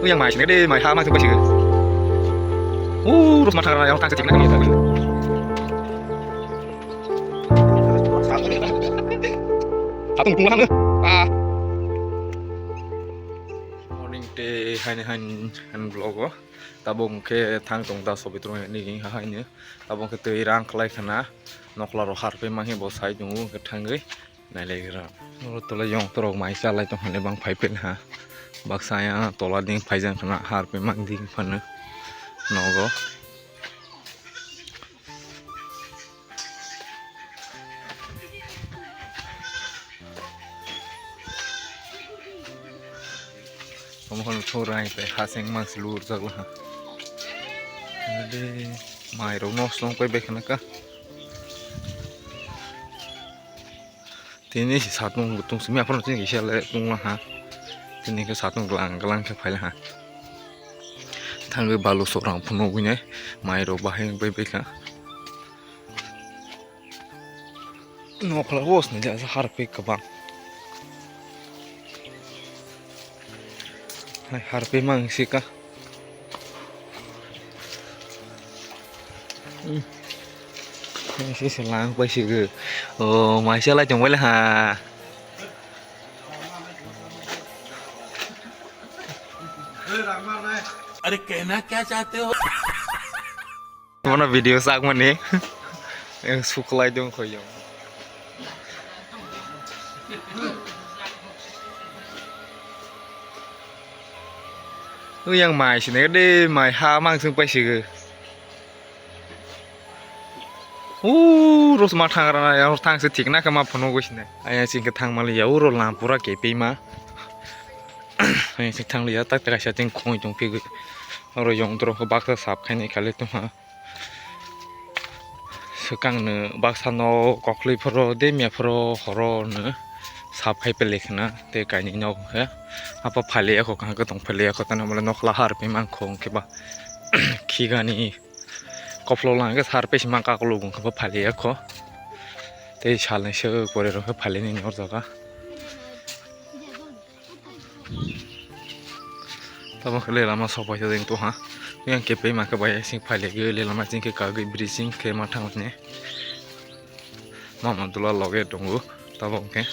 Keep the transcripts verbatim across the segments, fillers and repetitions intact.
Yang mai sini deh, mai ha mai tuh sih. Uh, terus matang yang tang setik nak. Satu pulang. Ah. Morning te, haini hain, hain vlog o. Tabuk hwnkhe thang tong da sobi tong ni ha haini. Tabuk hwnkhe twi rang khlai khna. Nokla rok harpe manghe bo sai tongo hwnkhe thangwi. Nailaigra. Oro tola yong torok mai chalai tong hwnwi bang phai phil ha. Baksa ya tola ding phaijak khna harpe mang ding phano. Nogo. Omo hwn thung rang tei haseng mangsi lurjak laha. Ade mai rok no song pai bai khna ka. Tini si satung tung simi aphano tini kisa le tung laha. Tini khe satung glang glang khe phai laha. Thangwi balu sorang phunugwi nai mai rok bahai bai bai kha. Nokla bos ni jasa harpik kwbang. Hai harpik mang sika. Hmm. Sisi lang pai sigi. Oh, maisa lai tong wala ha. अरे कहना क्या चाहते हो? Mana video sak mani. Yang suklai dong khoyong. Yang mai sini de mai ha mang sung pai sigi. Uh, ros ma thang rana yang thang se thik na kama phono goi sini. Ayang sing ke thang mali ya uro lam pura ke pe ma. Ayang sing thang liya tak tak sa ting khoi tong phi. Oro yong dro baksa sap khai ni khale tong ha. Swkang no baksa no kokloi phoro demya phoro horo no sap khai pele khna tei kainwi nok khe apa phali ya kho kaham khe tong phali ya kho tamo nokla har pi mang kho hwnkhe ba khigani koplo lang khe sar pesi mang kakolok hwnkhe ba phali ya kho tei salnwi se pore rok khe phali nini o jaga. Tamo khe le lama sok paisa jeng tong ha. Yang khe pei ma khe bai sing phai le le lama jeng khe kagwi bridge jeng khe ma thang ne. Mama dula loge tongo tamo khe.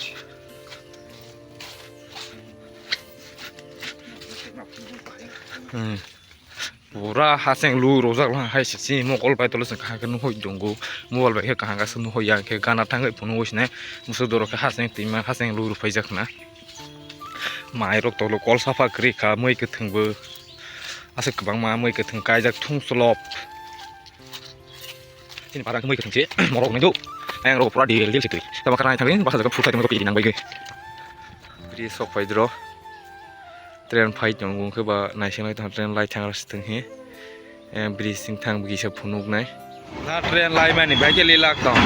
Hmm. Pura haseng lu rojak lang hai se si mokol bai tolo se kaham khe nuhoi tongo. Mobile bai khe kaham khe nuhoi ya khe gana thangwi phunugwi sinai. Musu doro khe haseng twima haseng lu rwphai jak na. Mai rok tolo kol sapha kwrwi kha, mui kwthwng bo aswk kwbangma mui kwthwng kaijak thung chlop. Chini para mui kwthwng se morok nai do. Ayang rok pura dil dil se twi. Tamo kara thangwi basa jaga phur thai tongwi nang bai gwi. Bri sok phai dro. Train phai tongo hwnkhe ba naising lai tong train lai thang rw se tong he. Bridge sing thang bwkisa phunuknai. Na train laimani bai khe lilak tong.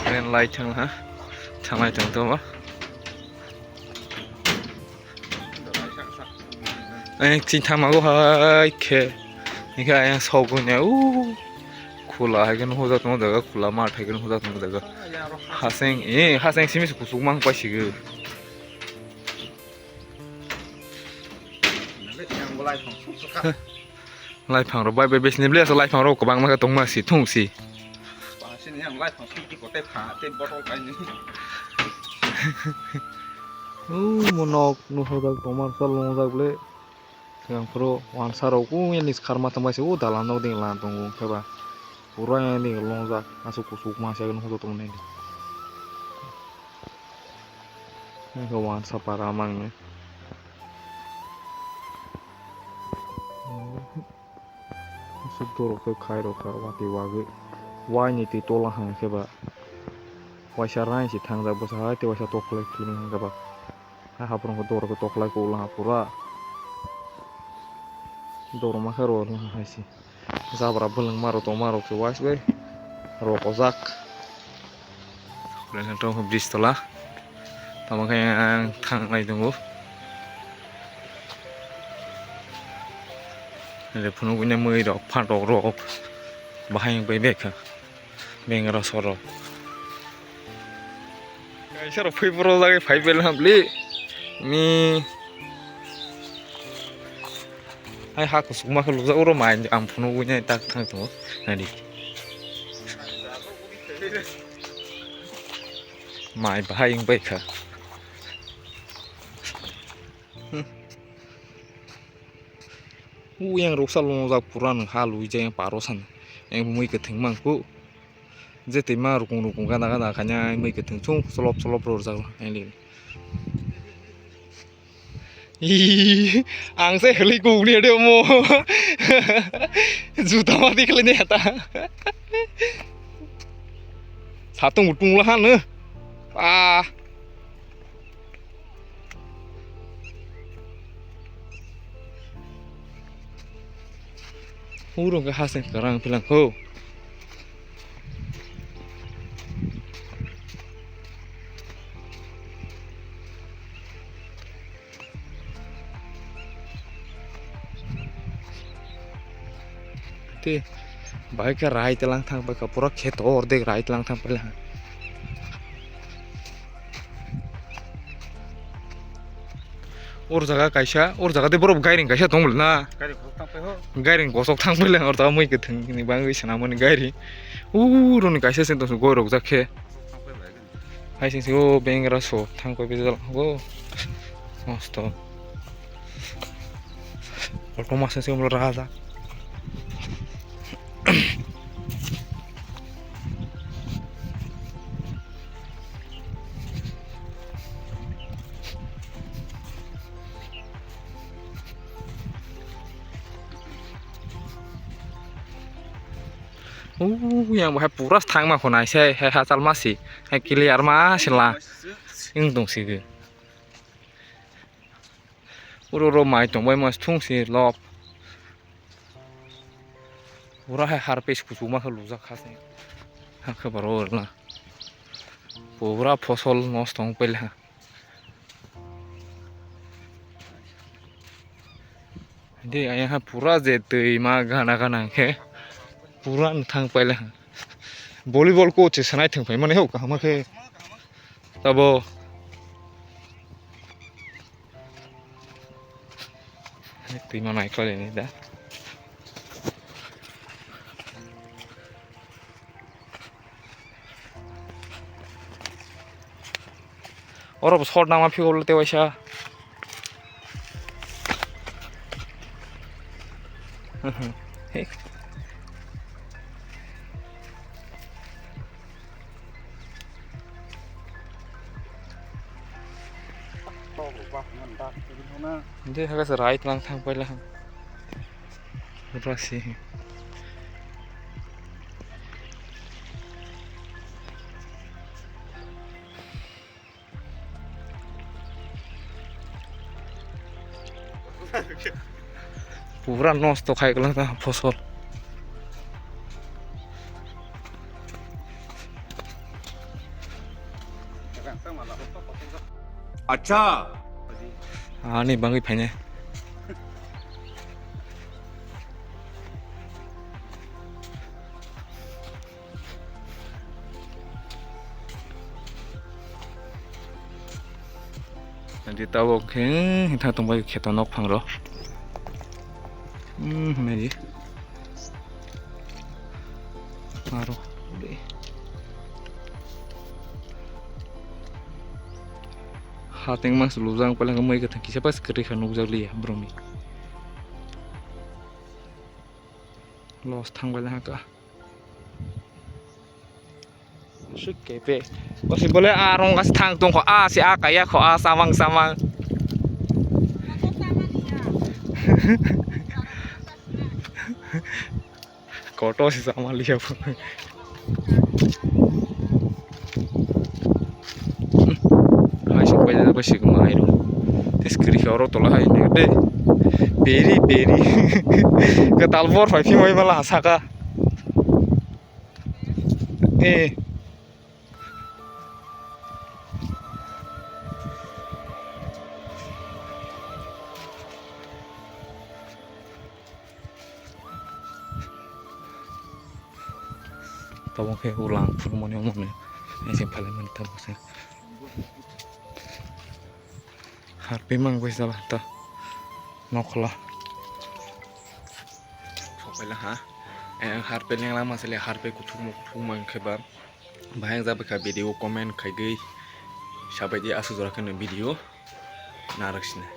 Train lai thang ha. Thanglai tong to ba. Ayang chini thangmago hai khe. Hingkhe ayang sogwi nai o khula hai khe nuhujak tongo jaga, khula math hai khe nuhujak tongo jaga. Haseng, eh, haseng simi se kuchuk mang paisigo. Laiphang rok bai bai besini ble aswk laiphang rok kwbangma khe tongma si thung si. Bahasini yang laiphang sukti kote pha tei botol kainwi. Umo nok nuhojak tongma rok longjak ble. Yang phuru wansa rok o yani skharma tongma si o dalan nok ding lan tongo khe ba. Pura yang ding longjak aswk kuchuk ma se nuhojak tongmani. Yang wansa para mangni. Aswk borok khe khai rok kha watwi wagwi. Waini twi tola hang khe ba. Waisa rain se thangjak bwsa hai tei waisa toklai khwlwng hang khe ba. Hai hapor wngkha dor khe toklai khe ulo ha pura. Dor ma khe rw hai se. Jabra bwlwng ma rw tong ma rw khe wais bai rw kojak. Bridge tola. Tamo khe ang thanglai tongo. Phunuknai mui rok phatok rok bahai wng bai bag kha. Bengra soro. Kaisa rok phai boro lagi phai bel ham li. Mi. Hai ha kusuk ma khuluk jak oro mai ang phunu wi nai tak thang tongo. Nadi. Mai bahai wng bai kha. Hmm. Uyang ruksa longjakpura nwng ha luijak yang paro san. Yang mui kwthwng mangkuk. Je twima rukung rukung gana gana kanya mui kwthwng chung cholop cholop rw rwjak yang li. Ih, ang se hwlwi kukni ade omo. Juta ma di khlai ne ta. Satung tung la han. Ah. Uro ke haseng karang pilang ho. Te, bahai khe right lang thang pai kha, pura kheto ordek right lang thang pai lang. Or jaga kaisa, or jaga de borok gairing kaisa tong bole na. Gairing gosok thang pai ho. Gairing gosok thang pai lang, or jaga mui kwthwng ni bangwi swnamani gairing. Uro ni kaisa se tong goi rok jak khe. Thang pai bai. Hai sing sing o bengra so thang koi bijal go. Mosto. Auto masa sing raja. Uuu, yang bahai pura thangma khonai se, hai hachal ma si, hai clear ma sila. Wng tong si. Uro ro mai tong bai ma thung si lop. Pura hai harpes kuchuk ma khe lujak kha se. Hakhe baro na. Pura phosol nosto wng paila. Hingke ayang ha pura je twi ma gana gana hingke pura no thang paila. Volleyball coach se sanai thang paimani ho kaham khe tabo. Twi ma nai khlaini da. Oro bo shot nama phiyok le tewaisa. Hingke hakhe se right lang thang paila. Rasi. Pura nosto khai kwlwng ta phosol. Acha. Ani bangwi phainai. Di tabok khe hithang tongbai kheto nok phang rw. Hmm, hwnwi di. Aro de. Hateng mas lujang palang mai khe thang kisa pas kwrwi kha nukjak liya brumi. Los thang bai lang kha. Sik kepe. Kosi bole a rong gas thang tong kho, a si a kaya kho, a samang samang. Koto si sama liya pun. Hai sik bai da bai sik ma hai ro. Tis kiri kha oro tola hai ne de. Beri beri. Kwtal bor phai phimai mala saka. Eh. To Omo khe ulang phuru mani omo ni. Ese phalai mani tabuk se. Harpi mang bai sala ta. Nokhola. Sopaila ha. Eh, harpi lengla masale harpi kuthuk kuthuk mang khe ba. Bahai jabakha video comment khaigwi. Sabaidi asuk jora kheno video. Narak sini.